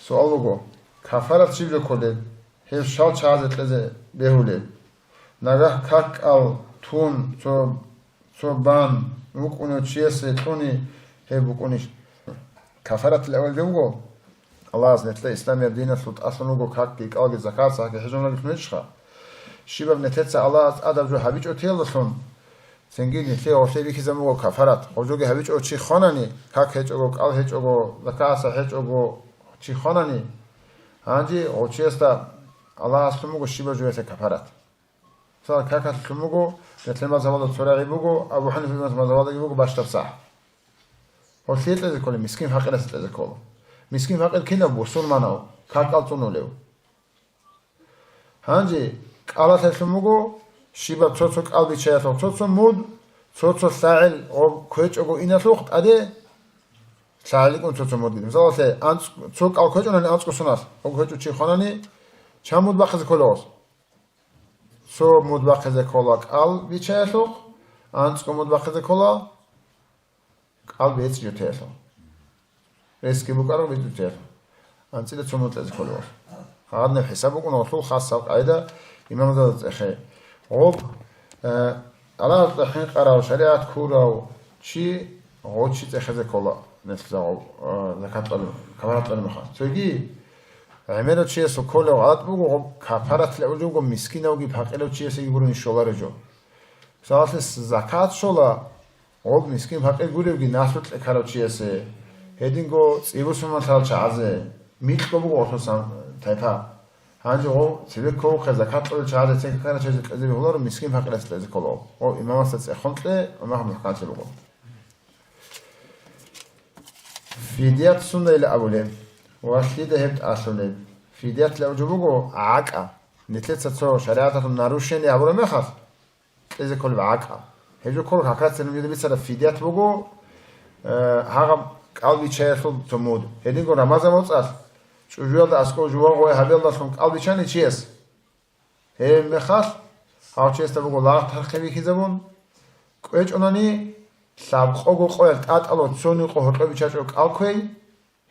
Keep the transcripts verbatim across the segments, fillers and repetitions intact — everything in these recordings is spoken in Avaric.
Суал буго, кафарат щиб жо кколеб, гьеб щал чагӀазе кьезе бегьулеб? Нагагь как-кӀал тун цо, цо бан вукӀунев чиясе кьуни гьеб букӀунищ? Кафаратил авалги буго, Аллагьас нилъеда исламияб диналъул тӀалъун вуго какги, кӀалги, закат, сахги, хӀежунги лъун гьечӀха. Щибаб нилъеца Аллагьас тӀадаб жо гьабичӀо теялдалъун, цинги нилъее гъолъие бихьизабун буго кафарат. Гъожоги гьабичӀого чи хванани, как гьечӀого, кӀал гьечӀого, закат, сахги гьечӀого чи хванани, гьанже гъов чиясда Аллагьас лъун буго щибаб жоялъе кафарат. Мисал, какалъ лъун буго, нилъер мазгьабалда цо рагӀи буго, Абу ХӀанифаялъул мазгьабалдаги буго бащдаб сахӀ. Гьолъие кьезе кколеб, мискин-факъирасе кьезе ккола. Мискин-факъир кинав? Бусурманав, как-кӀал цӀунулев. Гьанже кӀалалъе лъун буго, щибаб цо-цо кӀал бичаялъухъ цо-цо муд, цо-цо лъагӀел гъоб кквечӀого иналъухъ тӀаде лъагӀел йикӀун цо-цо мудги. Мисалалъе, анцӀ-, цо кӀал кквечӀунани анцӀго соналъ, гъоб кквечӀо чи хванани, чан муд бахъизе ккола гъос? Цо муд бахъизе ккола кӀал бичаялъухъ, анцӀго муд бахъизе ккола кӀал бецӀ жо теялъухъ. Ресги букӀараб бецӀ жо теялъухъ. АнцӀила цо муд кьезе кколеб гъос. Гьадинаб хӀисаб букӀуна гъолъул хасаб къагӀида имамзабазда цӀехе. Гъоб, э, Аллагьасда хӀинкъарав, шаригӀат ккурав чи гъов чи цӀехезе ккола, нилъеца гъоб, э, закат кьолеб, кафарат кьолеб мехалъ. Цоги гӀемерав чиясул кколев гъалатӀ буго, гъоб кафаратилан абулеб буго, мискинавги пакъирав чиясеги гурони щолареб жо. Мисалалъе, закат щола, гъоб мискин-пакъир гуревги наслу кьекарав чиясе, гьединго цӀибусуман лъал чагӀазе, микьго буго гъолъусан тайпа. Гьанже гъов цебе кколухъе закат кьолел чагӀазе цин ккарав чиясе кьезе бегьуларо, мискин-пакъирасе кьезе ккола. Гъов имамасда цӀехон кье, имам мухӀканлъи буго. Фидият сунда ила абулеб ва лъида гьеб тӀалъулеб? Фидият лъаб жо буго гӀакӀа. Нилъеца цо шаригӀаталъул нарушение гьабураб мехалъ, кьезе кколеб гӀакӀа. Гьеб жо ккола как раз церун жида бицараб фидият буго, э, гьагъаб кӀал бичаялъул цо муд. Гьединго Рамазан моцӀалъ чӀужуялда аскӀов жуван гъой гьабиялдалъун кӀал бичани чияс. Гьеб мехалъ гьав чиясда буго лагъ тархъи бихьизабун, кӀвечӀунани лъабкъого къоялъ тӀатӀало цони къо гьоркьоб бичачӀо кӀал кквей,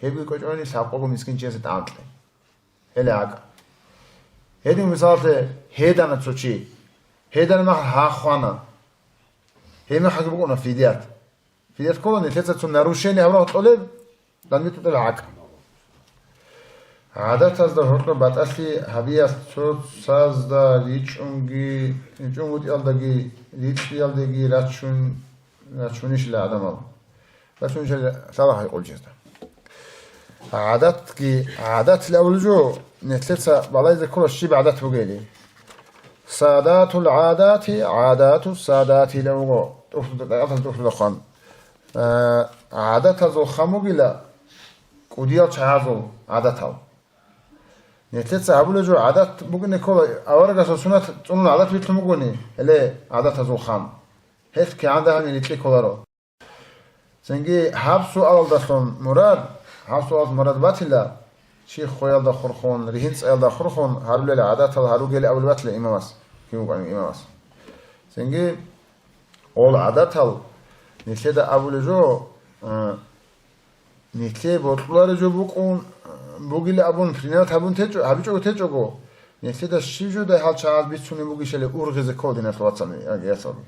гьебги кӀвечӀунани лъабкъого мискин чиясе тӀамун кье. Гьеле гӀакӀа. Гьедин мисалалъе, гьедана цо чи. Гьедана махалъ гьа хвана. Гьеб мехалъги букӀуна фидият. Фидият ккола нилъеца цо нарушение гьабураб кьолеб, данде тӀутӀулеб гӀакӀ. ГӀадатазда гьоркьоб батӀалъи гьабиялъ цоцазда ричӀунги, ричӀунгутӀиялдаги, рикьиялдеги рачун, рачунищила гӀадамал? Рачунищила лъала гьайкъулчезда. ГӀадатги, гӀадатилан абулеб жо, нилъеца балайзе ккола щиб гӀадат бугели. Садатул гӀадати, гӀадату садатилан вуго. ТӀухьдузда, дагьалдаса тӀухьдузда хъван. Э, гӀадатазул хам бугила, кӀудиял чагӀазул гӀадатал. Нилъеца гьабулеб жо гӀадат бугине ккола, аварагасул сунат цӀунун гӀадат битӀун бугони, гьеле гӀадатазул хам. Гьелъ кигӀан дагьаб рикьи кколаро. Цинги гьаб суалалдалъун мурад, гьаб суалалъ мурад батила, чи хвеялда хурхун, ригьин цӀаялда хурхун гьарулел гӀадатал гьаругели абулеб батила имамас, кин вукӀанин имамас. Цинги гъол гӀадатал нилъеда абулеб жо, э, нилъее бокьулареб жо букӀун, э, бугила абун принять гьабун течӀо, гьабичӀого течӀого, нилъеда щиб жо дагьал чагӀаз бицунеб бугищали ургъизе ккола, диналъул вацал, яги яцалги.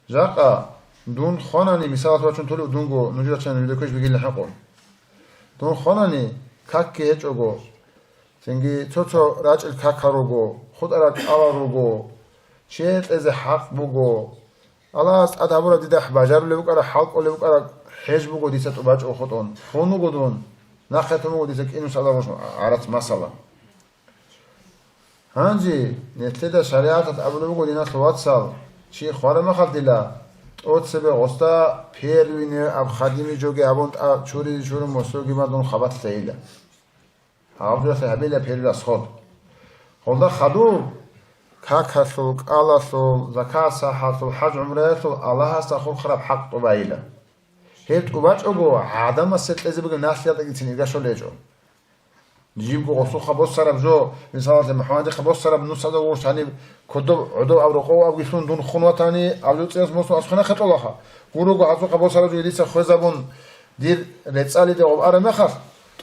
Жакъа дун хванани, мисалалъ вачун толев дунго, нужер рачани нужеда квеш бегилан хӀинкъун. Дун хванани, какги гьечӀого, цинги цо-цо рачӀел какал руго, хутӀарал кӀалал руго, чие кьезе хӀакъ буго, Аллагьас тӀад гьабураб дида бажарулеб букӀараб, хӀал кӀолеб букӀараб хӀеж буго дица тӀубачӀого хутӀун, хун вуго дун, нахъе тун буго дица кӀинусалда гъуш гӀарац масала. Гьанже нилъеда шаригӀаталъ абулеб буго, диналъул вацал, чи хвараб мехалъ дила, тӀоцебе гъосда первый необходимый жоги абун тӀа чуризе чурун мусулман дун хабалъ лъейила. Гьаб жоялъе гьабила первый расход. Гъолда хадуб, какалъул, кӀалалъул, закат-сахалъул, хӀаж-гӀумраялъул Аллагьасда хурхараб хӀакъ тӀубайила. Гьеб тӀубачӀого гӀадамасе кьезе бугеб наслиялдагицин ирга щолеб гьечӀо. Жибго гъосухъа босараб жо, мисалалъе, МухӀаммадихъа босараб нусазда гъурш гьаниб кодоб гӀодов аб рокъов абги лъун дун хун ватани, аб жо цӀиялъ мусун асухъана хетӀолаха. Гурого гьазухъа босараб жо дица хвезабун, дир рецӀалиде гъоб араб мехалъ,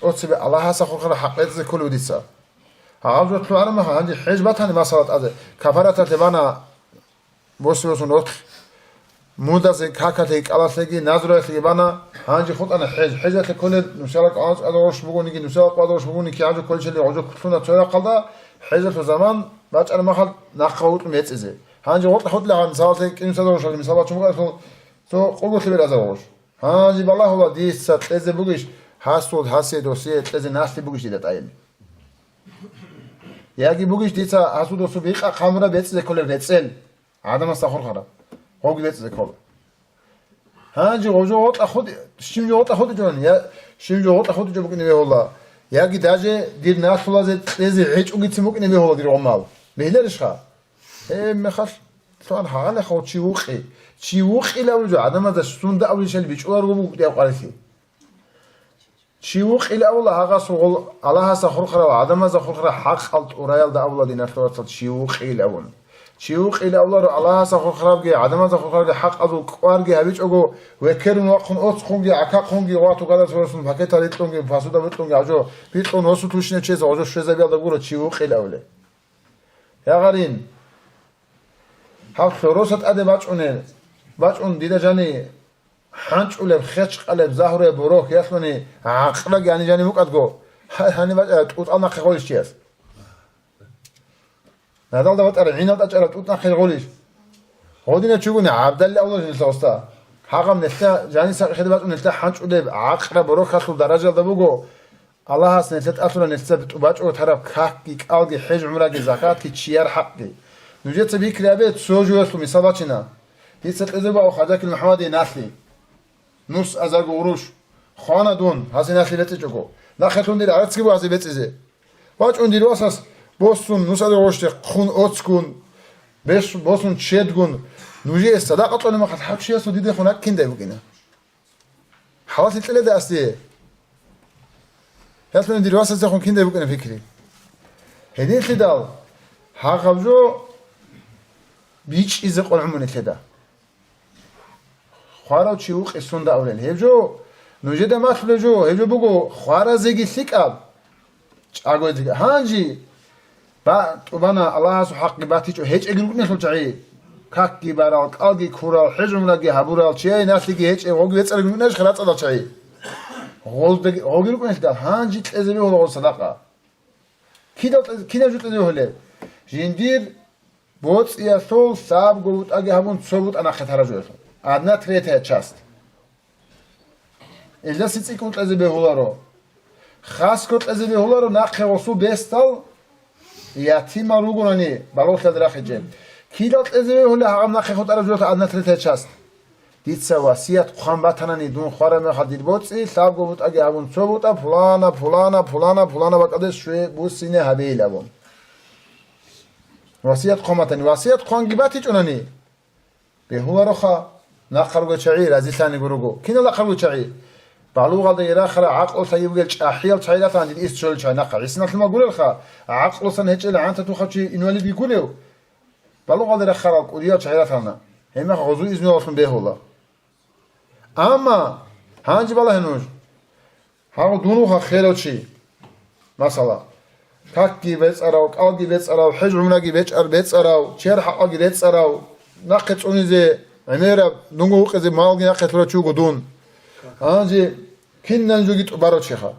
тӀоцебе Аллагьасда хурхараб хӀакъ бецӀизе кколев дица. Гьаб жо лъугӀараб мехалъ, гьанже хӀеж батани, масала, тӀаде, кафараталде бана, босине босун рохь, мудазе, какалъеги, кӀалалъеги, назруялъеги бана, гьанже хутӀана хӀеж. ХӀежалъе кколел нусала кӀалал цӀадаб гъурущ бугониги, нусала къвадаб гъурущ бугониги, гьанже кколел гъужо кколъуна цо рахъалда, хӀежалъул заман бачӀараб мехалъ нахъа вукьун бецӀизе. Гьанже гъоркьа хутӀлъи гьаб, мисалалъе, кӀинусазда гъурущ, мисал бачун букӀаралъул, цо къугулъе беразда гъурущ. Гьанже балагьула дица кьезе бугищ гьасул гьасие досие кьезе налъи бугищ дида тӀайин? Яги бугищ дица гьасул досул бикъа хъамураб бецӀизе кколеб рецӀел, гӀадамасда хурхараб, гъоги бецӀизе ккола. Гьанже гъожо гъоркьа хутӀ-, щим жо гъоркьа хутӀичӀони, я щим жо гъоркьа хутӀичӀо букӀине бегьула, яги даже дир налъулазе кьезе гьечӀогицин букӀине бегьула дир гъумал. Бегьиларищха? Гьеб мехалъ лъугьана гьагъалихъав чи вукъи. Чи вукъилавулев гӀадамазда сунда абулищали бичӀчӀуларого буго кӀудияб къварилъи. Чи вукъилавула гьагъасул гъол-, Аллагьасда хурхарав, гӀадамазда хурхарав хӀакъал тӀураялда абула, диналъул вацал, чи вукъилавун. Чи вукъилавуларо Аллагьасда хурхаравги, гӀадамазда хурхаравги хӀакъазул кӀварги гьабичӀого, векерун вахъун оцхъунги, гӀакахъунги, вату гадас ворсун пакетал рикьунги, посуда бикьунги, гьажо бикьун росу тушине чез гъожо щвезабиялда гуро чи вукъилавулев. Я гъарин, гьаб лъороса тӀаде бачӀунел, бачӀун дида жани хӀанчӀулеб, хечкъалеб, загьруяб борохь ялъуни, гӀакълаги гьани жани букӀадго, гьай гьани бачӀараб тӀутӀал нахъе гъолищ чияс. Надалда батӀараб гӀинал тӀачӀараб тӀутӀ нахъе гъолищ. Гъодинав чугуни гӀабдалли авлажинилъа гъоста. Гьагъаб нилъа жаниса хӀеде бачӀун нилъа хӀанчӀулеб гӀакълаб борохьалъул даражалда буго, Аллагьас нилъер тӀалъула нилъер тӀубачӀого тараб какги, кӀалги, хӀеж-гӀумраги, закатги, чияр хӀакъги. Нужеца бикри гьабе, цо жоялъул мисал бачина. Дица кьезе буго Хважакил МухӀаммадие налъи. Нус азарго гъурущ. Хвана дун, гьасе налъи бецӀичӀого. Нахъе лъун дир гӀарацги буго гьазе бецӀизе. ВачӀун дир васас босун, нус азарго гъурущде хъун оцгун, бес-, босун чедгун. Нужее садакъа кьолеб мехалъ гьав чиясул дидехун ракӀ киндай букӀина? Хавалъи кьеледа асде. Гьелъун дир васасдехун киндай букӀина пикри. Гьединлъидал, гьагъаб жо бичӀчӀизе къван гӀуму нилъеда. Хварав чи вукъи сунда авлел. Гьеб жо, нужеда малъулеб жо, гьеб жо буго, хваразеги лъикӀаб. ЧӀагозе гьанжи ба-, тӀубана Аллагьасул хӀакъги батичӀо гьечӀеги рукӀунелъул чагӀи, какги барал, кӀалги ккурал, хӀеж-гӀумраги гьабурал, чияе налъиги гьечӀеб гъоги бецӀарабги рукӀунелищ рацӀцӀадал чагӀи. Гъолдаги-, гъоги рукӀунелъидал гьанжи кьезе бегьула гъол садакъа. Кидал кьез-, кинаб жо кьезе бегьулеб? Жиндир боцӀиялъул лъабго бутӀаги гьабун цо бутӀа нахъе тараб жоялъул. Одна третья часть. Илдасе цӀикӀкӀун кьезе бегьуларо. Хасго кьезе бегьуларо нахъе гъосул бесдал ятимал ругонани, балугълъиялда рахичӀеб. Кидал кьезе бегьула гьагъаб нахъе хутӀараб жоялъул одна третья часть? Дица васият хъван батанани, дун хвараб мехалъ дир боцӀи, лъабго бутӀаги гьабун цо бутӀа, пулана, пулана, пулана, пулана бакӀалде щвей буссине гьабейил абун. Васият хъван батани, васият хъванги батичӀунани, бегьулароха, нахъа руго чагӀи, разилъаниго руго. Кинал нахъа руго чагӀи? Балугъалда ирахъарал гӀакълу лъаги бугел чӀахӀиял чагӀи ратана дир ис чолел чагӀи нахъа. ГӀисиналъума гурелха, гӀакълусан гьечӀел гӀантатухъав чи инвалид вигулев? Балугъалда ирахъарал кӀудиял чагӀи ратана. Гьебмехалъ гъозу изну алъун бегьула. Амма гьанже балагье нуж. Гьав дун вуха херав чи. Масала, какги бецӀарав, кӀалги бецӀарав, хӀеж-гӀумраги бечӀар бецӀарав, чияр хӀакъалги рецӀарав, нахъе цӀунизе гӀемераб, дунго вукъизе малги нахъе лъурав чи вуго дун. Гьанже кинан жоги тӀубарав чиха.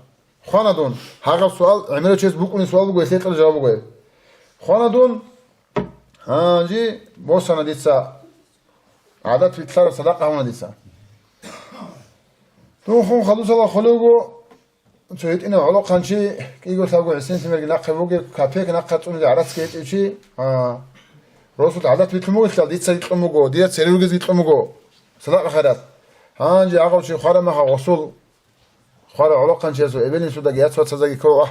Хвана дун. Гьагъаб суал, гӀемерав чияс букӀунеб суал буго, гьелъие кьела жаваб буго гьеб. Хвана дун, гьанже босана дица. ГӀадат битӀараб садакъа гьавуна дица. Дун хун хадусала хъулевго, цо гьитӀинав гӀолохъанчи, кӀиго-лъабго гӀисин-лъимерги нахъе бугеб, капек нахъа цӀунизе гӀарацги гьечӀев чи, а, росулъ гӀадат битӀун бугелъул, дица битӀун буго, дие цере ругез битӀун буго, садакъа-хайрат. Гьанже гьагъав чи хвараб мехалъ гъосул, хварав гӀолохъанчиясул эбел-инсудаги яц-вацаздаги ккола.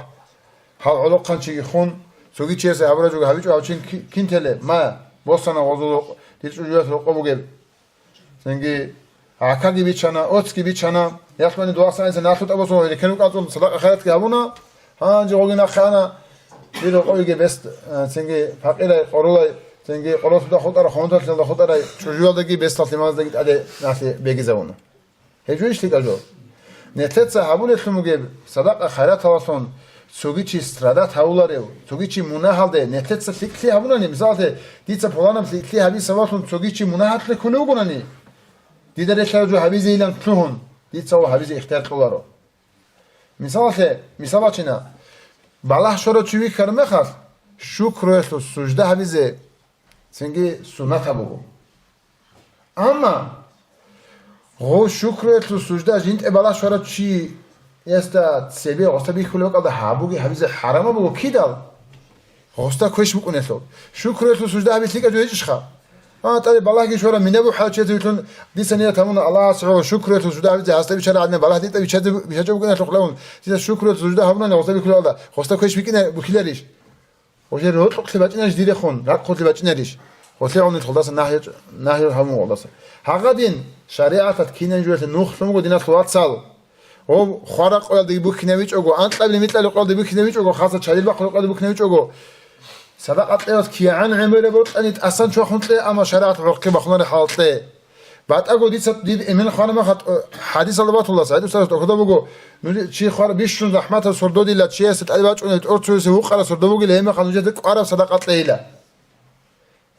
Гьав гӀолохъанчиги хун, цоги чиясе гьабураб жоги гьабичӀо, гьав чи ки-, кин телеб? Ма, босана гъозул дир чӀужуялъ рокъоб бугеб. Цинги гӀакаги бичана, оцги бичана, ялъуни дугьасан гьанже налъу тӀабасун рекенукӀацӀун садакъа-хайратги гьабуна, гьанже гъоги нахъе ана, дир рокъовиги бес, э, цинги пакъирай, къоролай, цинги къоролъуда хутӀарай, хонталъуда хутӀарай, чӀужуялдаги бесдал лъималаздаги тӀаде налъи бегизавуна. Гьеб жо иш лъикӀаб жо. Нилъеца гьабулелъун бугеб садакъа-хайраталдалъун цоги чи страдат гьавуларев, цоги чи мунагьалде нилъеца лъикӀлъи гьабунани, мисалалъе, дица пуланаб лъикӀлъи гьаби сабаблъун цоги чи мунагьалъе кколев вугонани, дида релълъараб жо гьабизейилан лъугьун, дица гьабизе ихтияр кьоларо. Мисалалъе, мисал бачина, балагь щварав чи вихьараб мехалъ, шукруялъул сужда гьабизе цинги суннатаб буго. Амма гъов шукруялъул сужда жинтӀе балагь щварав чиясда цебе гъоста бихьулеб бакӀалда гьабуги гьабизе хӀарамаб буго кидал? Гъоста квеш букӀунелъул. Шукруялъул сужда гьабилъи кӀажу гьечӀищха? А, тӀаде балагьги щвара, минабу хӀалчиязе вилълъун, дица ният гьабуна, Аллагьас гьо шукруялъул сужда гьабизе гьасда бичара гӀадина, балагь дида бичазе, бичачӀо букӀиналъухъ лавун, дица шукруялъул сужда гьабунани гъоста бихьулеб бакӀалда, гъоста квеш бикӀина, бухьиларищ? Гъосе рокьукълъи бачӀинарищ дирехун, ракӀ хъулъи бачӀинарищ? ГъолъегӀуни хъулдаса нагьи-, нагьи гьабун гъолдаса. Гьагъадин, шаригӀаталъ кинаб жоялъе нух лъун буго, диналъул вацал. Гъов хвараб къоялде бухьинавичӀого, анкьабилеб микьабилеб къоялде бухьинавичӀого, хаса чадил бахъулеб къоялде бухьинавичӀого, садакъа кьеялъ кигӀан гӀемераб бокьани тӀасан чвахун кье, амма шаригӀаталъ гӀорхъи бахунаре хӀалал кье. БатӀаго дица дир эмен хвараб мехалъ, э, хӀадисалда батула, СагӀид устарас тӀохьдаб буго, нуж-, чи хвар-, бищун захӀматаб сордодила чиясе тӀаде бачӀунел тӀоцевесев вукъараб сордо бугила, гьеб мехалъ нужеда кӀвараб садакъа кьейила.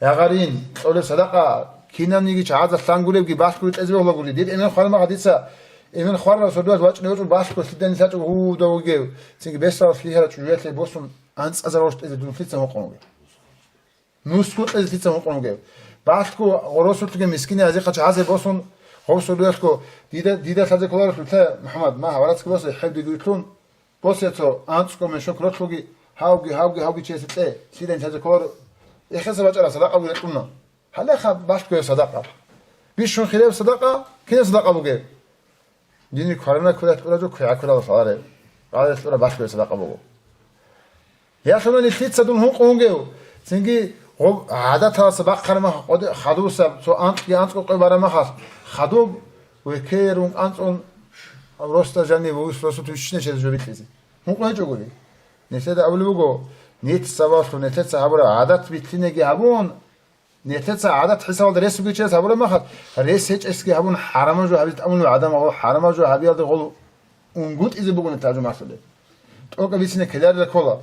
Гьагъарин, кьолеб садакъа, кинабниги чагӀазда лъангуребги балъгоги кьезе бегьулагури. Дир эмен хвараб мехалъ дица эмен хварараб сордоялъ вачӀине вачӀун балъго лъида нилъ гьачӀого гьудав вугев, цинги бесалъ лъигьараб чӀужуялъе босун анцӀазаралъ тӀезе дун лъица гьукъун вугев? Нусго кьезе лъица гьукъун вугев? Балъго гъоросулъги мискине гьазихъа чагӀазе босун, гъов сордоялъго дида, дида лъазе кколарелъул лъай, МухӀаммад, ма гьаварацги босе, хӀеб диги вилълъун, босе цо анцӀго мешок ролъуги, гьавги, гьавги, гьавги чиясе кье, лъида нилъ гьазе кколаро, эхеса бачӀараб садакъаги рекьуна. Гьалеха балъго гьеб садакъа. Бищун хираб садакъа, кинаб садакъа бугеб? Дини кварана квер кьура жо, квегӀа квералда лъалареб. Гьале кьура балъго гьеб садакъа буго. Ялъуна нилъица дун гьукъун вугев, цинги гъоб гӀадаталдаса бахъараб мехалъ къоде-, хадубса цо анкьги анцӀго къо бараб мехалъ, хадуб векерун анцӀун росда жанив вугес росулъ вищинав чиясе жо бикьизе. Гьукъун гьечӀогури. Нилъеда абулеб буго, нилъ сабаблъун нилъеца гьабураб гӀадат битлъинеги гьабун, нилъеца гӀадат хӀисабалда рес бугев чияс гьабураб мехалъ, рес гьечӀесги гьабун, хӀарамаб жо гьабизе тӀамулев гӀадамал, хӀарамаб жо гьабиялде гъол унгутӀизе буго нилъ гьаб жо малъулеб. ТӀокӀаб бицине ккеларила ккола.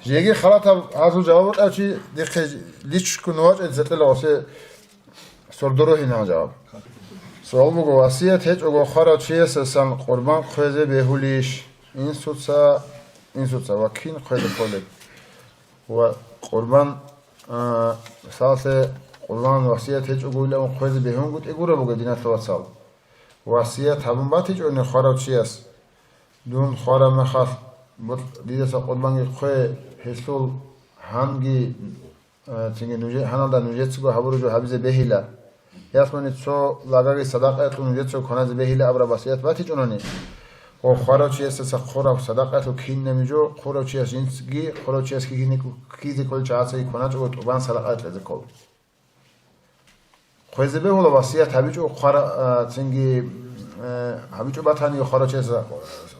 Жеги халатаб гьазул жаваб бокьав чи дихъе личку нувачӀел цӀикъила гъосе сордо рогьинал жаваб. Суал буго, васият гьечӀого хварав чиясасан къурбан хъвезе бегьулищ? Инсуца, инсуца ва кин хъвезе кколеб? Ва къурбан, а, мисаллъе, къурбан васият гьечӀогойилан хъвезе бегьунгутӀи гураб буго, диналъул вацал. Васият гьабун батичӀони хварав чияс, дун хвараб мехалъ, бу-, дидаса къурбанги хъве, гьелъул гьанги, а, цинги нуж-, гьаналда нужецаго гьабураб жо гьабизе бегьила. Ясмани цо лагаги садакъаялъул нужецаго кваназе бегьила абураб васият батичӀунани, ва хварав чиясдаса хъураб садакъаялъул кинабниги жо хъурав чияс жинцги, хъурав чияс ккизе кколел чагӀацаги кваначӀого тӀубан садакъаялъ кьезе ккола. Хъвезе бегьула васият гьабичӀо хъвара-, а, цинги, э, гьабичӀо батани хварав чияс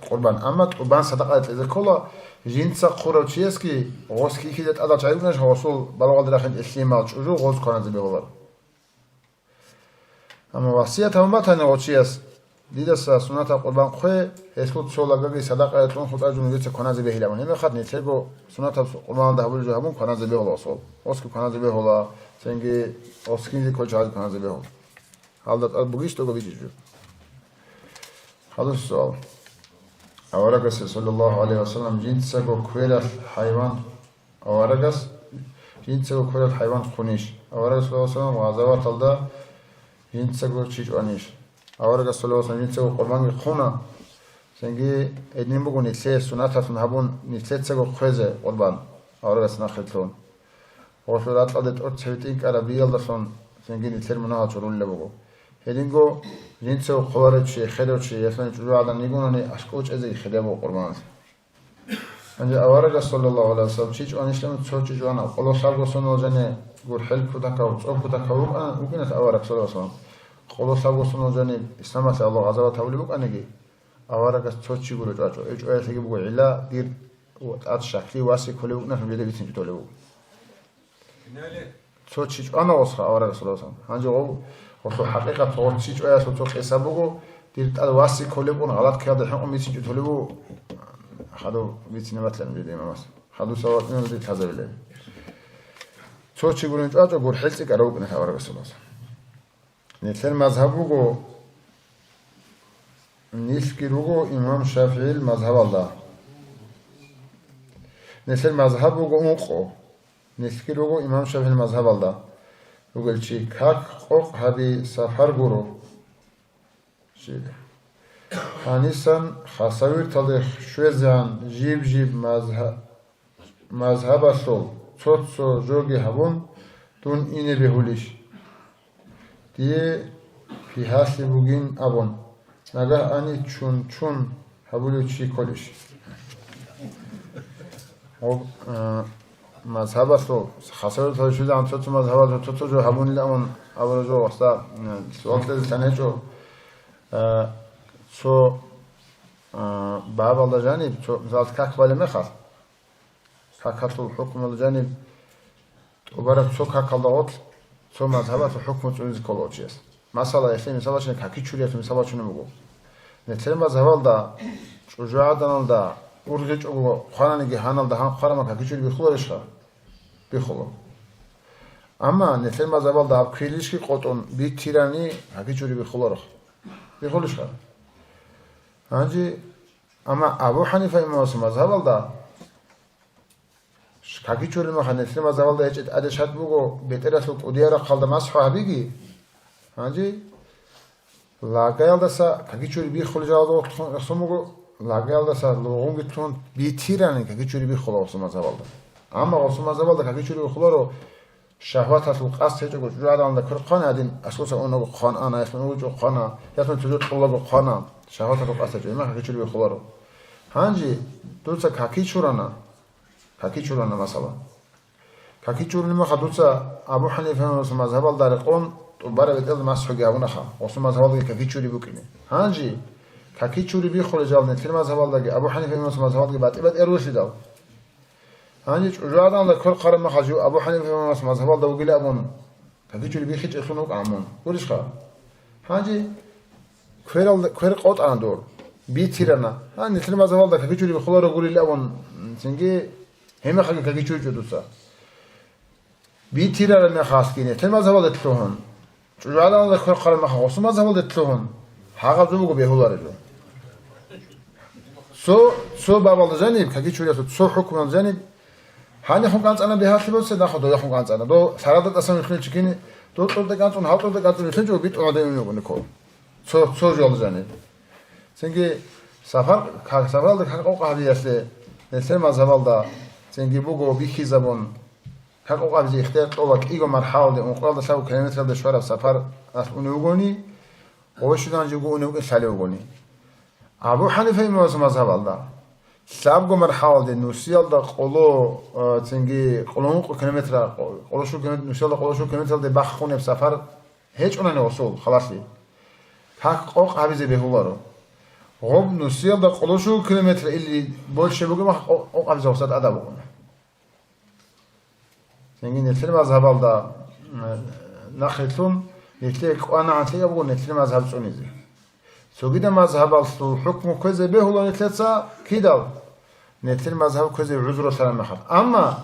къурбан. Амма тӀубан садакъаялъ кьезе ккола, жинца хъурав чиясги, гъос кихьизе тӀадал чагӀи букӀунищ гъосул балугъалде рахин лъимал чӀужу гъоз кваназе бегьуларо. Амма васият гьабун батани гъов чияс, дидаса сунатаб къурбан хъве, гьелъул цо лагаги садакъаялъ кьун хутӀараб жо нужеца кваназе бегьилабун. Гьебмехалъ нилъего сунатаб къурбаналда гьабулеб жо гьабун кваназе бегьула осол. Осги кваназе бегьула, цинги оскинзе кколел чагӀазе кваназе бегьула. Гьалда тӀад бугищ дого бичӀчӀичӀо? Гьадур суал. Аварагас, саллаллагьу гӀалайгьи ва саллам, жинцаго квералъ хӀайван, аварагас жинцаго квералъ хӀайван хъунищ? Аварагас, саллаллагьу гӀалайгьи ва саллам, гъазаваталда жинцаго чи чӀванищ? Аварагас, саллаллагьу гӀалайгьи ва саллам, жинцаго къурбанги хъуна. Цинги гьедин буго нилъее сунаталъун гьабун, нилъецаго хъвезе къурбан. Аварагас нахъе лъун. Гъолъул ракьалде тӀоцебе тӀинкӀараб биялдалъун цинги нилъер мунагьал чурулеб буго. Гьединго жинцаго хъуларев чи, херав чи, гьелъул чӀужугӀадан йигони, ашкӀов чӀезеги хираб буго къурбаналъ. Гьанже аварагас, саллаллагьу гӀалайгьи ва саллам, чи чӀванищ абун, цо чи чӀвана, къоло лъабго соналъ жани гурхӀел кутакав, цӀоб кутакав вукӀана, вукӀиналъ авараг, саллаллагьу гӀалайгьи ва саллам. Къоло лъабго соналъ жани исламалъе гьалаб гъазават гьабулеб букӀаниги, аварагас цо чи гуро чӀвачӀо. Гьев чӀваялъеги буго гӀилла, дир тӀад щаклъи васе кколев вукӀиналъ нужеда бицинчӀо толеб буго. Цо чи чӀвана гъосха аварагас, саллаллагьу гӀалайгьи ва саллам. Гьанже гъов, гъолъул хӀакъикъат гъов чи чӀваялъул цо къиса буго, Дир тӀад васи кколеб гъалатӀ ккеялда хӀинкъун бицинчӀо толеб буго, хадув бицине батлан жеде имамас. Хадуса ватӀиналде лъазабилан. Цо чи гурин чӀвачӀо гурхӀел цӀикӀкӀарав вукӀиналъ аварагасуласа. Нилъер мазгьаб буго, нилъги руго имам ШафигӀил мазгьабалда. Нилъер мазгьаб буго ункъо, нилъги руго имам ШафигӀил мазгьабалда. Ругел чи как къокъ гьаби сапар гуро. Гьанисан хасавирталде щвезегӀан жиб-жиб мазгьа-, мазгьабалъул цо-цо жоги гьабун, дун ине бегьулищ? Дие пигьалъи бугин абун, нагагь ани чун-чун гьабулев чи кколищ? Гъоб, э, мазгьабалъул, хасавирталде щвезегӀан цо-цо мазгьабалъул цо-цо жо гьабунилан абураб жо вахса, э, суал кьезе лъан гьечӀо. Э, цо, э, бабалда жаниб, цо, мисал, как балеб мехалъ, какалъул хӀукмуялда жаниб, тӀубараб цо какалда гъорлъ цо мазгьабалъул хӀукму цӀунизе ккола гъов чияс. Масала, гьелъие мисал бачунеб, какичуриялъул мисал бачунеб буго. Нилъер мазгьабалда, чӀужугӀаданалда, ургъичӀого хъвананиги гьаналда гьанкъ хъвараб мехалъ какичури биххуларищха? Биххула. Амма нилъер мазгьабалда гьаб квелищги къотӀун битирани какичури биххуларо. Биххулищха? Гьанже, амма Абу ХӀанифа имамасул мазгьабалда какичурил мехалъ нилъер мазгьабалда гьечӀеб тӀаде шартӀ буго бетӀералъул кӀудияб рахъалда масхӀу гьабиги. Гьанже лагаялдаса какичури биххулел жалазухъ рехсон буго, лагаялдаса лугъунги лъун битирани какичури биххула гъосул мазгьабалда. Амма гъосул мазгьабалда какичури биххуларо, шагьваталъул къасд гьечӀого чӀужугӀаданалда квер хъвана гьадин, аскоса унаго хъван ана, ясун угучӀо хъвана, ясун цо жо кьолаго хъвана, шагьваталъул къасд гьечӀо, иман какичури биххуларо. Гьанже дуца какичурана, какичурана, масала. Какичурулеб мехалъ дуца Абу ХӀанифа имамасул мазгьабалда рекъон тӀубараб бетӀералда масхӀуги гьабунаха, гъосул мазгьабалдаги какичури букӀине. Гьанже какичури биххулел жал нилъер мазгьабалдаги Абу ХӀанифа имамасул мазгьабалдаги батӀи-батӀияр рулъидал. Гьанже чӀужугӀаданалда квер хъвараб мехалъ жив Абу ХӀанифа имамасул мазгьабалда вугилан абун, какичури биххичӀелъун вукӀа мун. Гурищха? Гьанже кверал-, квер къотӀана дур. Битирана. Гьан, нилъер мазгьабалда какичури биххуларо гурилан абун, цинги гьеб мехалъги какичуричӀо дуца. Битирараб мехалъги нилъер мазгьабалде лъугьун, чӀужугӀаданалда квер хъвараб мехалъ гъосул мазгьабалде лъугьун, гьагъаб жо буго бегьулареб жо. Цо, цо бабалда жаниб, какичуриялъул цо хӀукмуялда жаниб, гьанихъун кӀанцӀана бигьалъи боце, нахъа додахъун кӀанцӀана. Дов лъарадал тӀасан вилълъин чӀикини, дов кьурда кӀанцӀун, гьал кьурда кӀанцӀун вилълъинчӀого битӀун гьадин уни вукӀуни ккола. Цо, цо жоялда жаниб. Цинги сапар, ка-, сапаралда как къокъ гьабиялъе, нилъер мазгьабалда цинги буго бихьизабун, как къокъ гьабизе ихтияр кьола кӀиго мархӀалде, ункъоялда лъабго километралде щвараб сапаралъ унев вугони, гъой щудан живго унев вугин лъалев вугони. Абу ХӀанифа имамасул мазгьабалда лъабго мархӀалде нусиялда къоло, а, цинги къоло ункъо километра, къо-, къоло щуго километр-, нусиялда къоло щуго километралде бахъунеб сапар гьечӀунани гъосул халалъи, как къокъ гьабизе бегьуларо. Гъоб нусиялда къоло щуго километр или больше бугеб мехалъ къо-, къокъ гьабизе гъосда тӀадаб букӀуна. Цинги нилъер мазгьабалда, э, нахъе лъун, нилъее кӀванагӀан лъикӀаб буго нилъер мазгьаб цӀунизе. Цогидаб мазгьабалъул хӀукму кквезе бегьула нилъеца кидал? Нилъер мазгьаб кквезе гӀузру лъараб мехалъ. Амма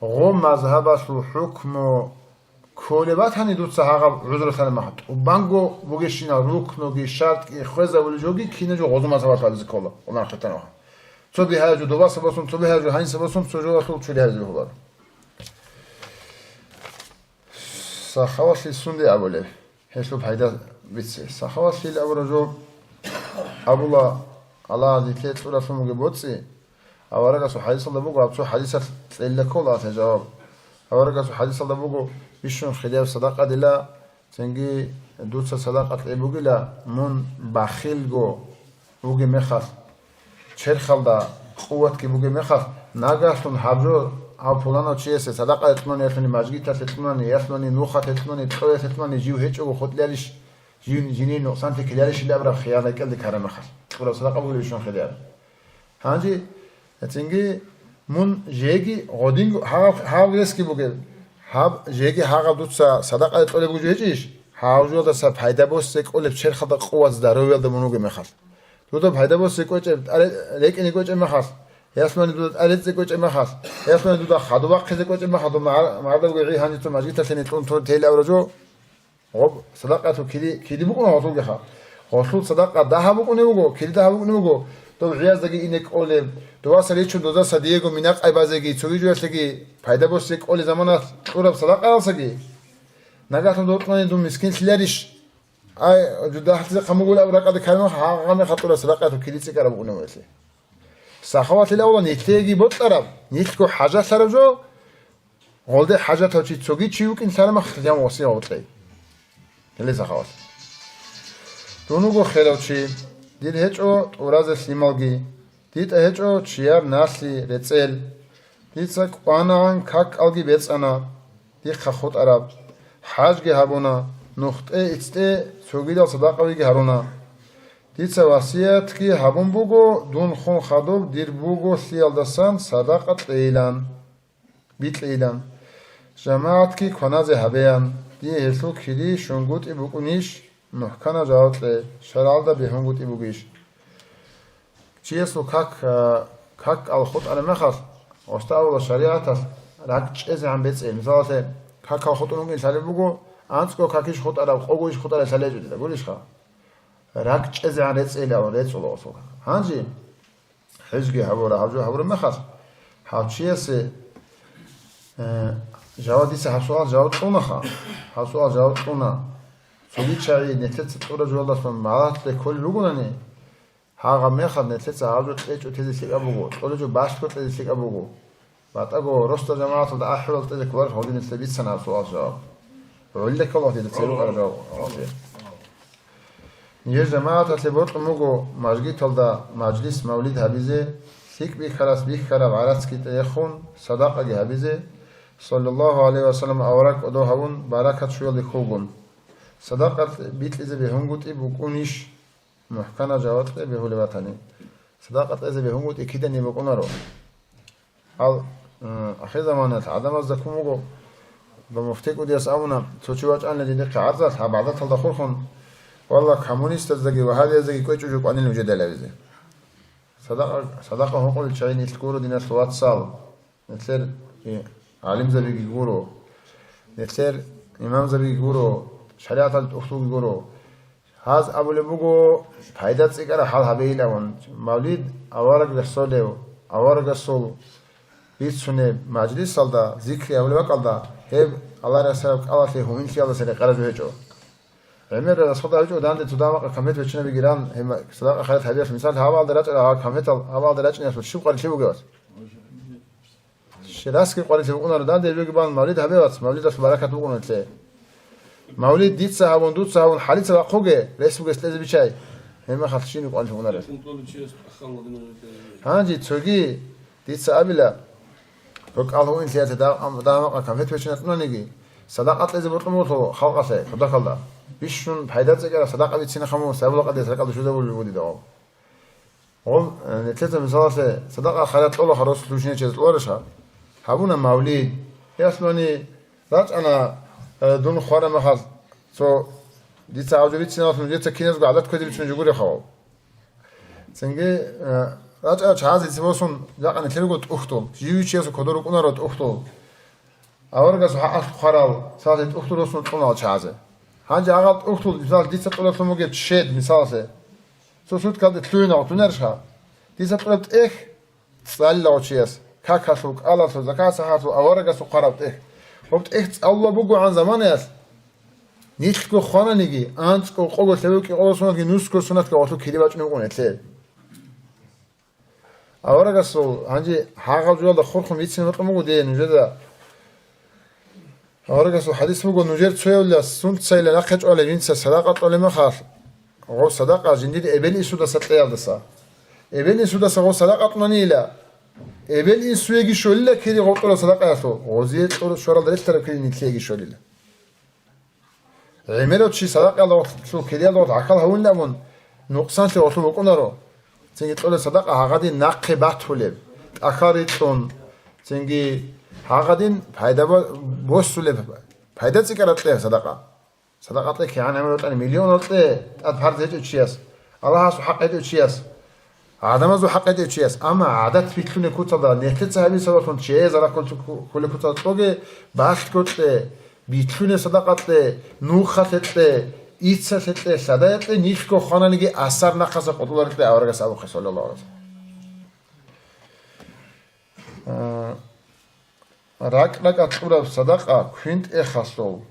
гъо мазгьабалъул хӀукму кколеб батани дуца гьагъаб гӀузру лъараб мехалъ, тӀубанго бугещинал рукнуги, шартӀги хвезабулел жоги кинаб жо гъозу мазгьабалъ гьабизе ккола, гъо нахъе лъугьана. Цо бигьа жо добаса босун, цо бигьа жо гьаниса босун, цо жоялъул чури гьабизе бегьуларо. Сахавалъи сунде абулеб? Гьелъул пайда бице. Сахавалъил абураб жо абула, Аллагьас нилъее кьуралъун бугеб боцӀи, аварагасул хӀадисалда буго, гьаб цо хӀадисалъ кьела ккола гьатӀа жаваб. Аварагасул хӀадисалда буго, бищун хирияб садакъа дила, цинги дуца садакъа кье бугила, мун бахилго вугеб мехалъ, черхалда къуватги бугеб мехалъ, нагагьлъун гьаб жо гьав пуланав чиясе садакъа кьунаниялъуни, мажгиталъе кьунани, ялъуни, нухалъе кьунани, кьоялъе кьунани, жив гьечӀого хутӀларищ, жив жиний нукъсанлъи ккеларищ абураб хиял рекӀелде ккараб мехалъ, кьураб садакъа бугеб ищун хирияб. Гьанже, цинги мун жеги гъодинго гьагъаб, гьагъаб ресги бугеб, гьаб жеги гьагъаб дуца садакъа кьолеб бугеб жо гьечӀищ? Гьав жоялдаса пайда босе кӀолеб черхалда къуват здоровьялда мун вугеб мехалъ. Дуда пайда босе кӀвечӀеб, тӀаре-, рекӀине кӀвечӀеб мехалъ, ясмани дуда тӀарецӀе кӀвечӀеб мехалъ, ясмани дуда хадув вахъизе кӀвечӀеб мехалъ, дун магӀар-, магӀарда вугев гӀи гьанже цо мажгиталъе нилъун тун тейилан абураб жо. Гъоб садакъаялъул кири, кири букӀуна гъолъулгеха. Гъолъул садакъа дагьаб букӀунеб буго, кири дагьаб букӀунеб буго. Дов гӀияздаги ине кӀолеб, доваса речун дозаса диего минакъай базеги, цоги жоялъеги пайда босе кӀолеб заманалъ кьураб садакъаялсаги. Нагагьлъун докьани дун мискинлъиларищ? Ай, жо дагьлъизе хъамугулаб ракӀалде кайнуха, гьагъа мехалъ кьураб садакъаялъул кири цӀикӀкӀараб букӀунеб гъолъи. Сахаватлъила авала нилъеги бокьараб, нилъго хӀажалъараб жо, гъолде хӀажатав чи цоги чи вукӀин лъарамахъ, гьав васигьав гъоркьей. Гьеле сахават. Дун вуго херав чи, дир гьечӀо тӀуразе лъималги, дитӀа гьечӀо чияр налъи, рецӀел. Дица кӀванагӀан какалги бецӀана, дихъа хутӀараб, хӀажги гьабуна, нухтӀе-ицтӀе цогидал садакъавиги гьаруна. Дица васиятги гьабун буго, дун хун хадуб дир буго лъиялдасан садакъа кьейилан. бикьейилан. ЖамагӀатги кваназе гьабеян, дие гьелъул кири щунгутӀи букӀунищ, мухӀкана жаваб кье, шаргӀалда бегьунгутӀи бугищ? Чиясул как, а, какал хутӀараб мехалъ, гъосда авала шаригӀаталъ ракӀчӀезегӀан бецӀе. Мисалалъе, какал хутӀун вугин лъалеб буго, анцӀго какищ хутӀараб, къого иш хутӀараб лъалечӀо дида, гурищха? РакӀчӀезегӀан рецӀейилан рецӀула гъосул как. Гьанже Гьезги гьабура, гьаб жо гьабураб мехалъ, гьав чиясе, э, жаваб, дица гьаб суал жаваб кьунаха, гьаб суал жаваб кьуна. Цоги чагӀи нилъеца кьураб жолдалъун магӀарат кколел ругонани, гьагъаб мехалъ нилъеца гьаб жо кьечӀо тезе лъикӀаб буго, кьолеб жо балъго кьезе лъикӀаб буго. БатӀаго росдал жамагӀаталда ахӀулал кьезе кколарелъ гьодин нилъеда бицана гьаб суал жаваб. ГӀолилакалда гьодида церукъараб жаваб. Нижер жамагӀаталъе бокьун буго мажгиталда мажлис-мавлид гьабизе, лъикӀ бихьарас бихьараб гӀарацги тӀехун, садакъаги гьабизе, саллаллагьу гӀалайгьи ва саллам авараг кӀодо гьавун, баракат щуялде хьулгун. Садакъа бикьизе бегьунгутӀи букӀунищ? МухӀкана жаваб кье бегьулеб батани. Садакъа кьезе бегьунгутӀи киданиги букӀунаро. Ал, м, ахирзаманалъ гӀадамазда ккун буго, ба муфтикӀудияс абуна, цо чи вачӀана жиндихъе гӀарзалъ, гьаб гӀадаталда хурхун, валла, коммунистаздаги вагьабияздаги кӀвечӀо жо кӀванил нужеда гьабизе. Садакъа, садакъа гьукъулел чагӀи нилъ гуро, диналъул вацал, нилъер, э, гӀалимзабиги гуро, нилъер имамзабиги гуро, шаригӀаталъ тӀухьдулги гуро. Гьаз абулеб буго, пайда цӀикӀкӀараб хӀал гьабейилавун, мавлид авараг рехсолев, аварагасул бицунеб мажлисалда, зикри гьабулеб бакӀалда, гьеб Аллагь рехсараб кӀалалъе гьуинлъиялдаса рекъараб жо гьечӀо. ГӀемер расхода гьечӀо, данде цо дагьаб-макъа конфет виччинабиги ран, гьеб садакъа-хайрат гьабиялъ, мисал, гьабалда рачӀарал гьаб конфетал, гьабалда рачӀиналъул щиб къварилъи бугеб? Щирасги къварилъи букӀунаро, данде жоги бан мавлид гьабе, вац, мавлидалъул баракат букӀуна нилъее. Мавлид дица гьабун, дуца гьабун, хӀалица вахъуге, рес бугес кьезе бичай. Гьебмехалъ щиб къварилъи букӀунарел. Гьанже цоги дица абила, рукӀал гьуинлъиялъе дагь-, дагьа-макъа конфет виччинатӀунаниги, садакъа кьезе бокьун буго халкъалъе, кутакалда. Бищун пайда цӀикӀкӀараб садакъа бицина хъамун, сабула къадияс ракӀалде щвезабулеб буго дида гъоб. Гъоб, э, нилъеца мисалалъе, садакъа-хайрат кьола, росулъ рушине чияс кьоларищ гьаб? Гьабуна мавлид. Ясмани рачӀана, э, дун хвараб мехалъ, цо дица гьаб жо бициналъун, дица киназго гӀадат кквезе бицунеб жо гуреб хабал. Цинги, э, рачӀарал чагӀазе дица босун, жакъа нилъерго тӀухьдул, живий чиясул кодор рукӀунаро тӀухьдул. Аварагасул хӀакъалъулъ хварал, цалъе тӀухьдул росун кьуна чагӀазе. Гьанже гьагъал тӀухьдул, мисал, дица кьолеблъун бугеб чед, мисалалъе. Цо суткалде лъугьинав тунарищха? Дица кьолеб тӀехь цӀалила гъов чияс, какалъул, кӀалалъул, закат-сахаталъул, аварагасул хъвараб тӀехь. Гьоб тӀехь цӀалула бугогӀан заманаялъ, нилъго хвананиги, анцӀго, къого, лъабго, кӀикъого сунатги, нусго сунатги гъолъул кири бачӀунеб букӀун гьелъе. Аварагасул гьанже гьагъаб жоялда хурхун бицин бокьун буго дие нужеда. Аварагасул хадис буго, нужер цоявилас сунцайилан нахъе чӀвалев жинца садакъа кьолеб мехалъ, гъов садакъа жиндир эбел-инсудаса кьеялдаса. Эбел-инсудаса гъов садакъа кьунанийила, эбел-инсуеги щолила кири гъов кьураб садакъаялъул, гъозие кьур-, щваралда релълъараб кири нилъееги щолила. ГӀемерав чи садакъаялда гъорлъ, кириялда гъорлъ гӀахьал гьавунилан абун, нукъсанлъи гъорлъ букӀунаро. Цинги кьолеб садакъа гьагъадин нахъе батулеб, тӀахьал рикьун, цинги гьагъадин пайда бо-, босулеб, пайда цӀикӀкӀараб кье садакъа. Садакъа кье, кигӀан гӀемер вукӀани, миллионал кье, тӀад парз гьечӀев чияс, Аллагьасул хӀакъ гьечӀев чияс, гӀадамазул хӀакъ гьечӀев чияс, амма гӀадат билълъунеб куцалда, нилъеца гьабиса бахъун, чиязе рахъун кколеб куцалда кьоге, балъго кье, билълъунеб садакъа кье, нухалъе кье, иццалъе кье, лъадае кье, нилъго хвананиги асар нахъаса къотӀуларел кье аварагас абухъе, саллаллагьу гӀалайгьи ва саллам. А, ракӀ-ракӀалъ кьураб садакъа квен тӀехалъул,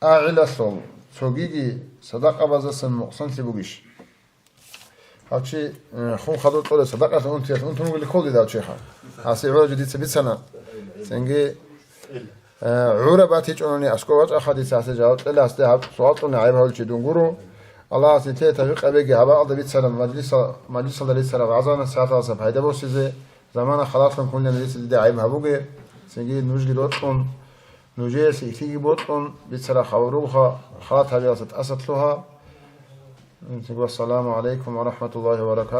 тӀагӀилалъул цогиги садакъабаздасан мукъсанлъи бугищ? Гьав чи, э, хун хадур кьолеб садакъаялъе унтиялъ унтун вугилан кколдидав чиха. Гьасе гӀураги дица бицана. Цинги, э, гӀураб батичӀони аскӀов вачӀаха дица гьасе жаваб кьела, гьасде гьаб суал кьуна гӀайиб гьавулев чи дун гуро. Аллагьас нилъее тавфикъ гьабеги, гьаб бакӀалда бицараб мажлисал-, мажлисалда рицараб вагӀза-насихӀаталдаса пайда босизе. Замана халатлъун кколин дица дида гӀайиб гьабуге, цинги нужги рокьун, нужеялъе ихиги бокьун, бицараб хабар руго, халат гьабиялдаса тӀаса лъугьа. Цинги вассаламу гӀалайкум ва рахӀматуллагьи ва баракатугьу.